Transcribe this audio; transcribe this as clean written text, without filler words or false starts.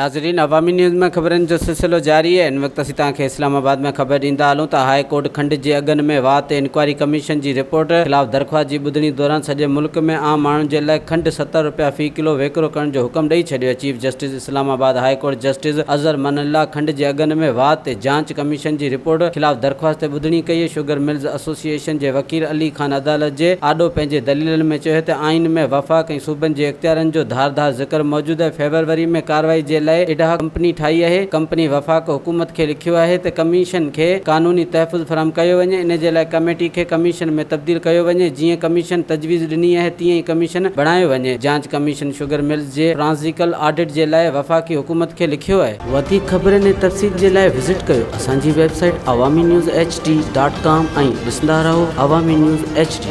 ناظرين عوامي نيوز ۾ خبرن جو سلسلو جاري آهي هن وقت اسين توهان کي اسلام آباد ۾ خبر ڏيندا هلون ته هاء ڪورٽ کنڊ جي اگهن ۾ واڌ تي انڪوائري ڪميشن جي رپورٽ خلاف درخواست جي ٻڌڻي دوران سڄي ملڪ ۾ عام ماڻهن جي لاء کنڊ 70 رپيا في ڪلو ويڪرو ڪرڻ جو حڪم ڏئي ڇڏيو آهي chief justice Islamabad high court justice Athar Minallah کنڊ جي اگهن ۾ واڌ تي جاچ ڪميشن جي رپورٽ خلاف درخواست تي ٻڌڻي ڪئي شگر ملز ايسوسيئيشن جي وڪيل علي خان عدالت جي آڏو پنهنجي دليلن ۾ چيو ته آئين ۾ وفاق ۽ صوبن جي اختيارن جو ڌار ڌار ذڪر موجود آهي، فيبروري ۾ ڪارروائي جي لاء ايڊهاڪ ڪمپني ٺاهي آهي، ڪمپني وفاق حڪومت کي لکيو آهي ته ڪميشن کي قانوني تحفظ فراهم ڪيو وڃي، ان جي لاء ڪميٽي کي ڪميشن ۾ تبديل ڪيو وڃي، جيئن ڪميشن تجويز ڏني آهي تيئن ئي ڪميشن بڻايو وڃي، جاچ ڪميشن شگر ملز جي فرانزيڪل آڊٽ جي لاء وفاقي حڪومت کي لکيو آهي. وڌيڪ خبرن ۽ تفصيل جي لاء وزٽ ڪيو اسان جي website Awami news H D dot com ۽ ڏسندا رهو عوامي نيوز ايڇ ڊي.